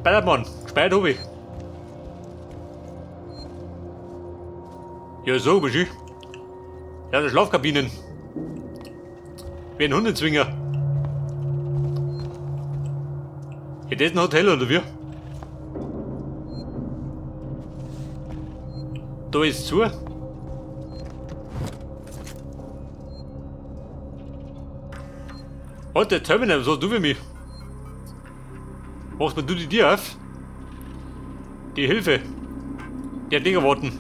Ballermann, gespeichert hab ich. Ja, so, bist ich. Ja, die Schlafkabinen. Wie ein Hundezwinger. Ja, das ist ein Hotel, oder wie? Da ist zu. Und der Terminal, was hast du für mich? Machst mir du die Tür auf? Die Hilfe. Die hat nicht erwarten.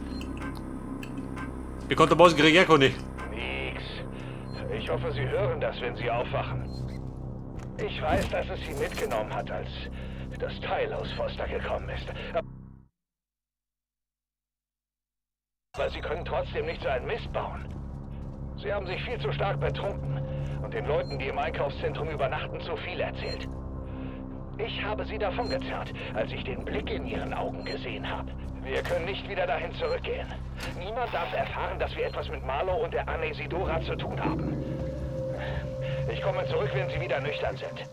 Wie konnte der Maus krieg ich auch nicht. Nix. Ich hoffe, Sie hören das, wenn Sie aufwachen. Ich weiß, dass es Sie mitgenommen hat, als das Teil aus Foster gekommen ist. Aber Sie können trotzdem nicht so einen Mist bauen. Sie haben sich viel zu stark betrunken und den Leuten, die im Einkaufszentrum übernachten, zu viel erzählt. Ich habe Sie davongezerrt, als ich den Blick in Ihren Augen gesehen habe. Wir können nicht wieder dahin zurückgehen. Niemand darf erfahren, dass wir etwas mit Marlow und der Anesidora zu tun haben. Ich komme zurück, wenn Sie wieder nüchtern sind.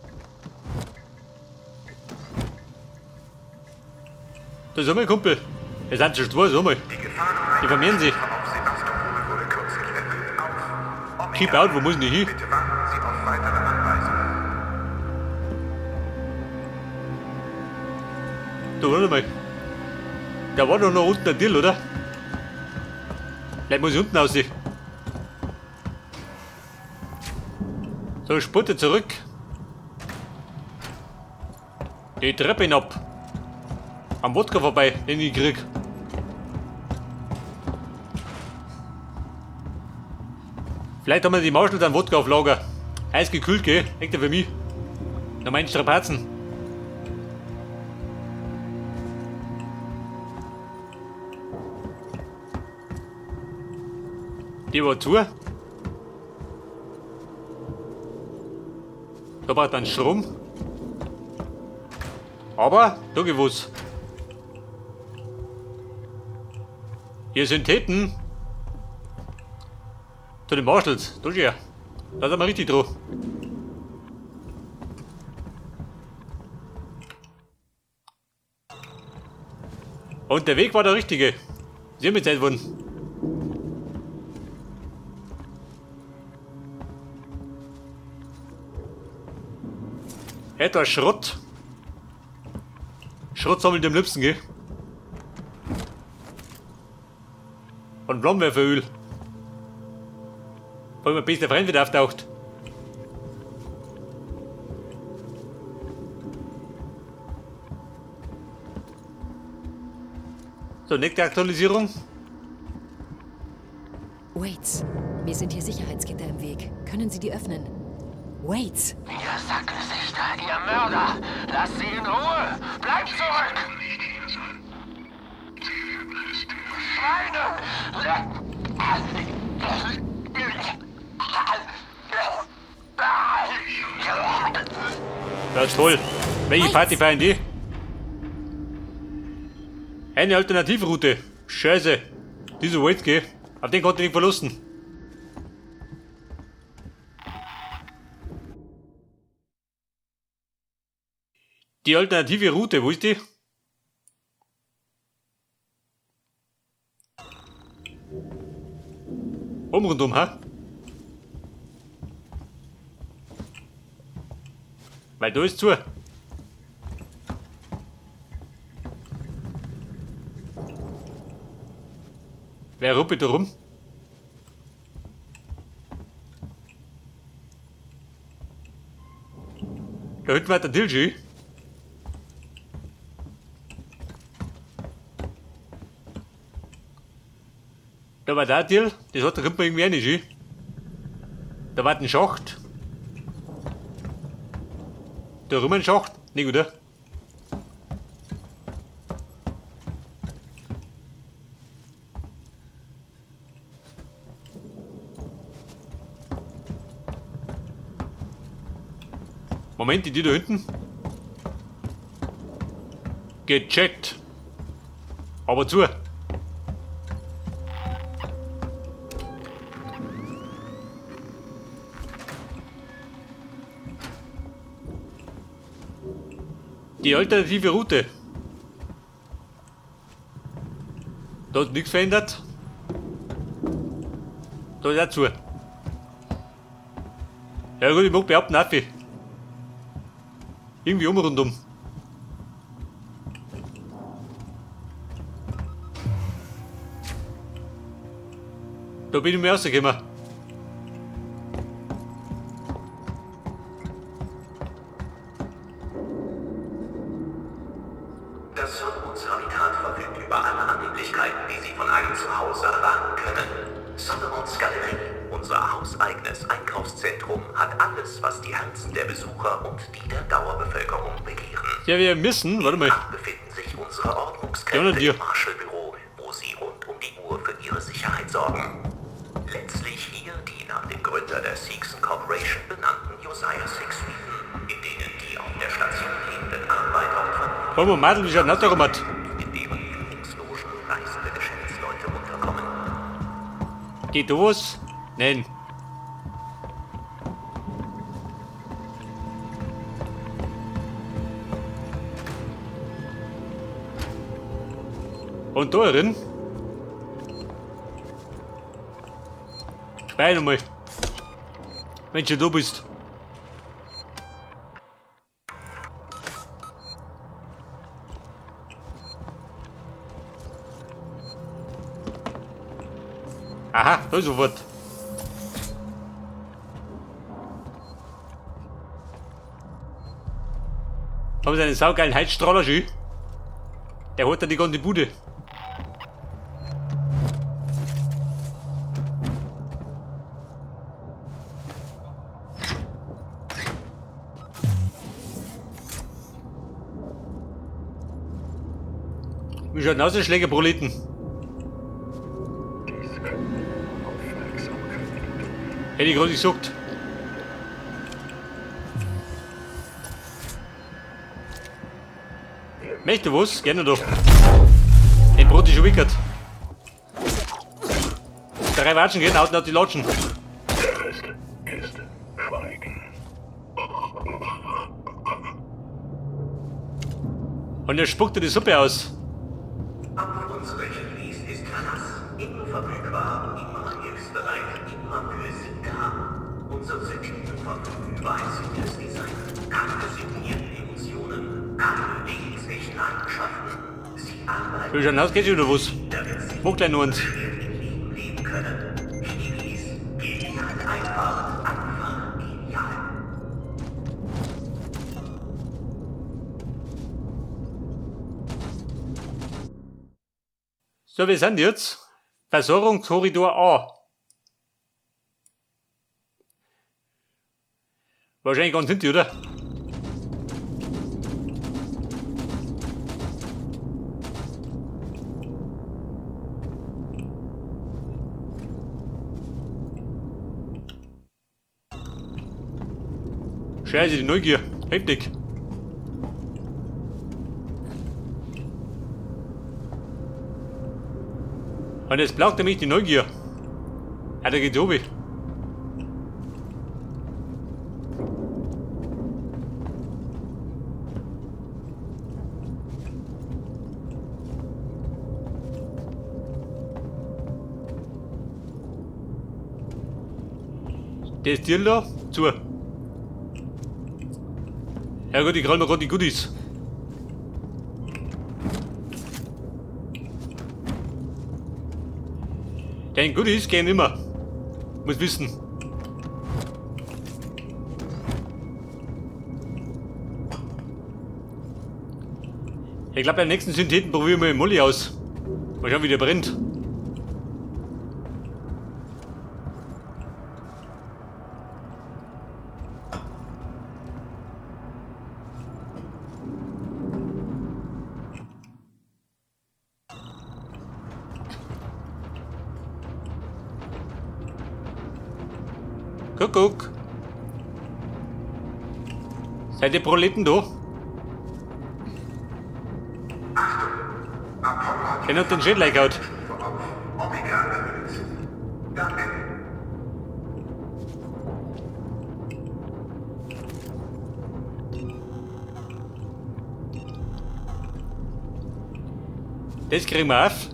Das ist mein Kumpel. Es sind schon zwei, so mal. Die vermehren sich. Auf Sebastopol wurde kürzlich erhöht auf Omega. Keep out, wo muss denn ich hin? Bitte warten Sie auf weitere Anweisungen. Da, warte mal. Da war doch noch unten ein Deal, oder? Vielleicht muss ich unten aussehen. So, Spurte zurück. Die Treppe hinab. Am Wodka vorbei, den ich krieg. Vielleicht haben wir die Marshall dann Wodka auf Lager. Eisgekühlt, gell? Echt für mich. Na, meine Strapazen. Die war zu. Da war dann Strom. Aber, da geht was. Hier sind Täten. Zu den Marshals. Da schau. Da sind wir richtig drauf. Und der Weg war der richtige. Sie haben Zeit worden. Etwas Schrott. Schrott sammelt am liebsten, gell? Und Flammenwerferöl. Vor allem mein bester Freund wieder auftaucht. So, nächste Aktualisierung. Waits, mir sind hier Sicherheitsgitter im Weg. Können Sie die öffnen? Waits! Ihr Sackgesichter, ihr Mörder! Lasst sie in Ruhe! Bleibt zurück! Schweine! Ja, toll. Welche Party feiern die? Eine Alternativroute. Scheiße. Diese Wait, gell? Auf den konnte ich nicht verlusten. Die alternative Route, wo ist die? Um rundum, ha? Weil da ist zu. Wer ruppelt da rum? Da hinten war der Dilji. Da war der Deal, das hat, da kommt man irgendwie auch nicht hin. Da war ein Schacht. Da rum ein Schacht. Nicht, oder? Moment, die Tür da hinten. Gecheckt. Aber zu. Die alternative Route. Da hat nichts verändert. Da ist auch zu. Ja gut, ich mag behaupten, Affi. Irgendwie um rundum. Da bin ich mir rausgekommen. Das Solomons Habitat verfügt über alle Annehmlichkeiten, die Sie von einem Zuhause erwarten können. Solomons Galerie, unser hauseigenes Einkaufszentrum, hat alles, was die Herzen der Besucher und die der Dauerbevölkerung begehren. Ja, wir müssen, warte mal. Hier befinden sich unsere Ja, Ordnungskräfte dir. im Marshallbüro, wo sie rund um die Uhr für ihre Sicherheit sorgen. Letztlich hier die nach dem Gründer der Seegson Corporation benannten Josiah Six Suiten, in denen die auf der Station lebenden Arbeiter und Familien Komm mal, Madel, wie schaut denn aus, in deren Führungslogen reisende Geschäftsleute unterkommen. Geht da was? Nein. Und da drin? Speicher nochmal. Wenn du da bist. Aha, da ist sofort. Haben sie einen saugeilen Heizstrahler schon? Der holt dann die ganze Bude. Wie schaut denn aus, die Schlägerproleten? Hätte ich gerade gesagt. Möchte was? Gerne doch. Den Brot ist schon wickert. Drei Watschen gehen, haut die Latschen. Der Rest ist Schweigen. Und er spuckt dir die Suppe aus. Auf unsere Handys ist Verlass. Immer verfügbar, immer hilfsbereit, immer für Sie da. Unsere Syntheten verfügen über ein simples Design. Keine signierten Emotionen, keine lebensechten Eigenschaften. Sie arbeiten, Wie schaut denn aus? Geht schon wieder was? damit sie Mach gleich noch eins. schwer im Leben leben können. Handys, genial einfach, einfach genial. So, wir sind jetzt. Versorgungskorridor A. Wahrscheinlich ganz hinten, oder? Scheiße, die Neugier. Heftig. Und jetzt plagt mich die Neugier. Ja, da geht's oben. Der ist Tier da? Zu. Ja gut, ich krall mir grad die Goodies. Dein Goodies gehen immer. Muss wissen. Ich glaube, beim nächsten Syntheten probieren wir den Molly aus. Mal schauen, wie der brennt. Kuckuck. Seid ihr Proleten da? Der hat den Schädel eingehauen. Omega erhöht. Danke. Das kriegen wir auf.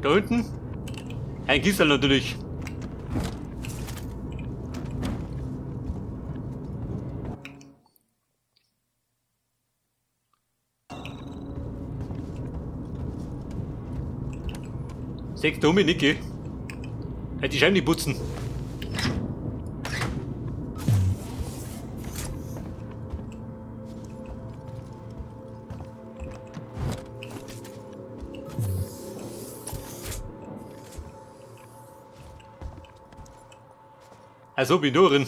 Da unten? Ein Kisserl natürlich. Sechs Dominike. Halt die Scheiben nicht putzen. Also bin ich drin.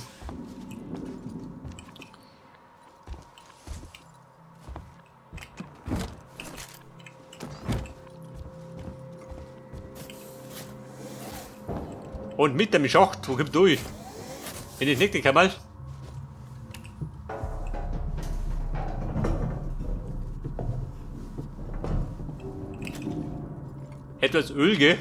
Und mit dem Schacht, wo kommt durch? Wenn ich nicht, kann mal. Etwas Öl, gell?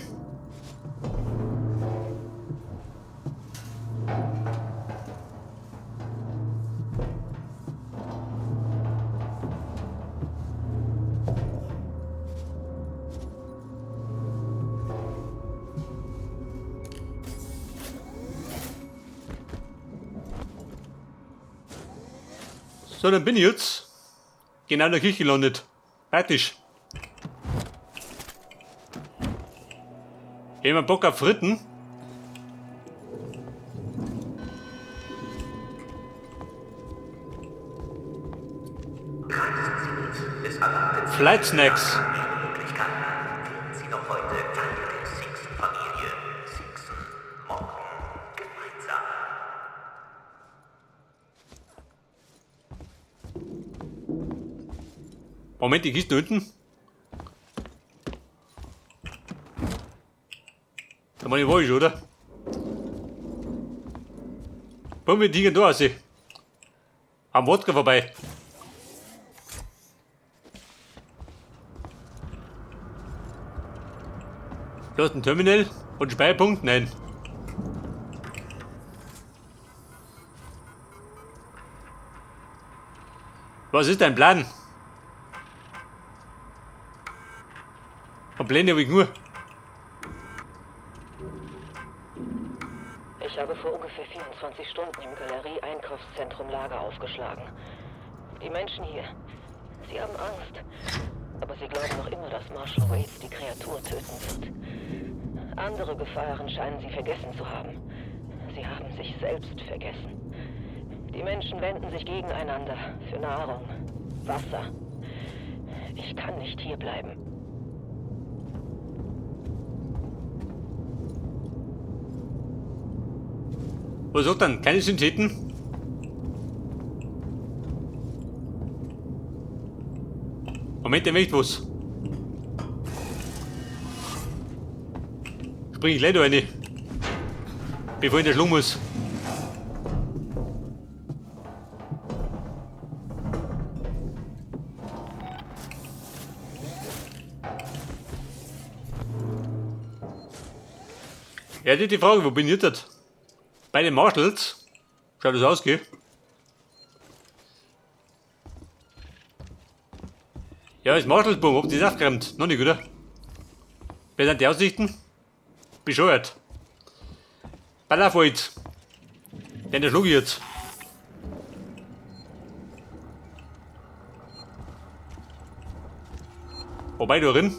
So, dann bin ich jetzt genau in der Küche gelandet. Praktisch. Jemand Bock auf Fritten? Flight Snacks. Werden Sie noch heute Teil der Seegson-Familie. Seegson, morgen gemeinsam. Moment, die Kiste unten. Da meine ich, wo ist, oder? Wollen wir die da raus? Am Wodka vorbei. Du hast ein Terminal und einen Speicherpunkt? Nein. Was ist dein Plan? Und Pläne habe ich nur. Ich habe vor ungefähr 24 Stunden im Galerie-Einkaufszentrum Lager aufgeschlagen. Die Menschen hier, sie haben Angst. Aber sie glauben noch immer, dass Marshal Waits die Kreatur töten wird. Andere Gefahren scheinen sie vergessen zu haben. Sie haben sich selbst vergessen. Die Menschen wenden sich gegeneinander für Nahrung, Wasser. Ich kann nicht hier bleiben. Was sagt dann? Keine Syntheten? Moment, der möchte was. Spring ich gleich da rein. Bevor ich in der Schlung muss. Ja, die Frage, wo bin ich jetzt? Bei den Marshals? Schaut das aus, gell? Ja, ist Marshallsboom, ob das aufgeräumt? Noch nicht, oder? Wer sind die Aussichten? Bescheuert. Pass auf jetzt. Den der schlug ich jetzt. Wobei da drin?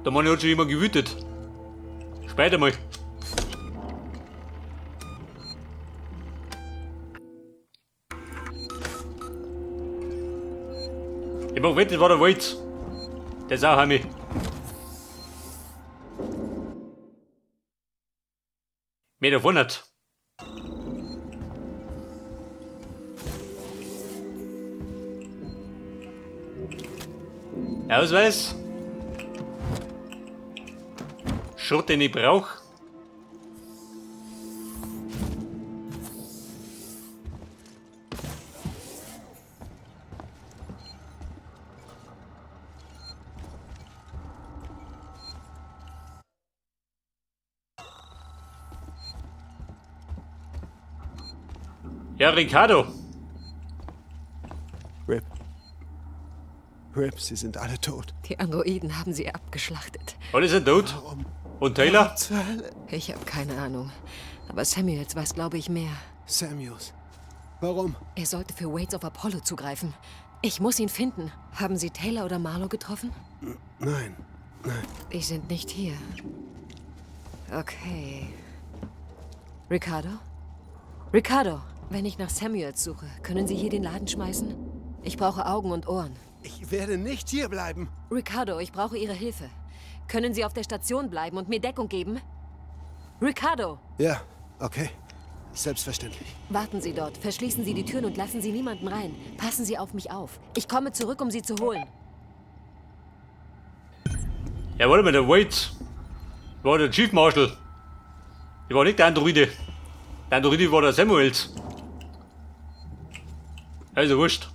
Da Mann hat schon immer gewütet. Später mal. Ich mach wett, das war der Wald. Der ist auch heimlich. Mehr davon nicht. Ausweis. Schrott, den ich brauch. Ja, Ricardo. Rip. Rip, sie sind alle tot. Die Androiden haben sie abgeschlachtet. Alle sind tot. Warum? Und Taylor? Zur Hölle? Ich habe keine Ahnung. Aber Samuels weiß, glaube ich, mehr. Samuels. Warum? Er sollte für Waits auf Apollo zugreifen. Ich muss ihn finden. Haben Sie Taylor oder Marlowe getroffen? Nein. Nein. Die sind nicht hier. Okay. Ricardo? Ricardo, wenn ich nach Samuels suche, können Sie hier den Laden schmeißen? Ich brauche Augen und Ohren. Ich werde nicht hier bleiben. Ricardo, ich brauche Ihre Hilfe. Können Sie auf der Station bleiben und mir Deckung geben? Ricardo! Ja, okay. Selbstverständlich. Warten Sie dort, verschließen Sie die Türen und lassen Sie niemanden rein. Passen Sie auf mich auf. Ich komme zurück, um Sie zu holen. Ja, warte mal, der Waits war der Chief Marshal. Der war nicht der Androide. Der Androide war der Samuels. Also wurscht.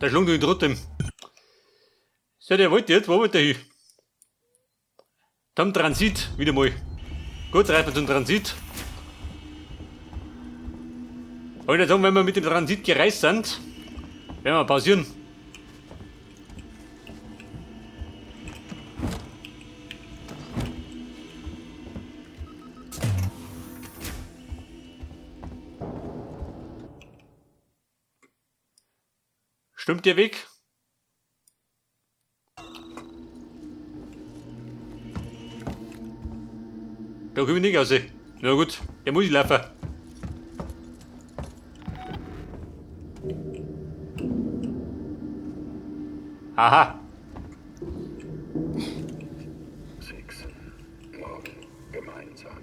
Der schlug ihn trotzdem. So, der wollte jetzt, wo wollte der hin? Zum Transit, wieder mal. Gut, reifen wir zum Transit. Wollte ich sagen, wenn wir mit dem Transit gereist sind, werden wir pausieren. Stimmt der Weg? Da komme ich nicht raus. Na gut, der muss ich laufen. Aha. 6. Morgen gemeinsam.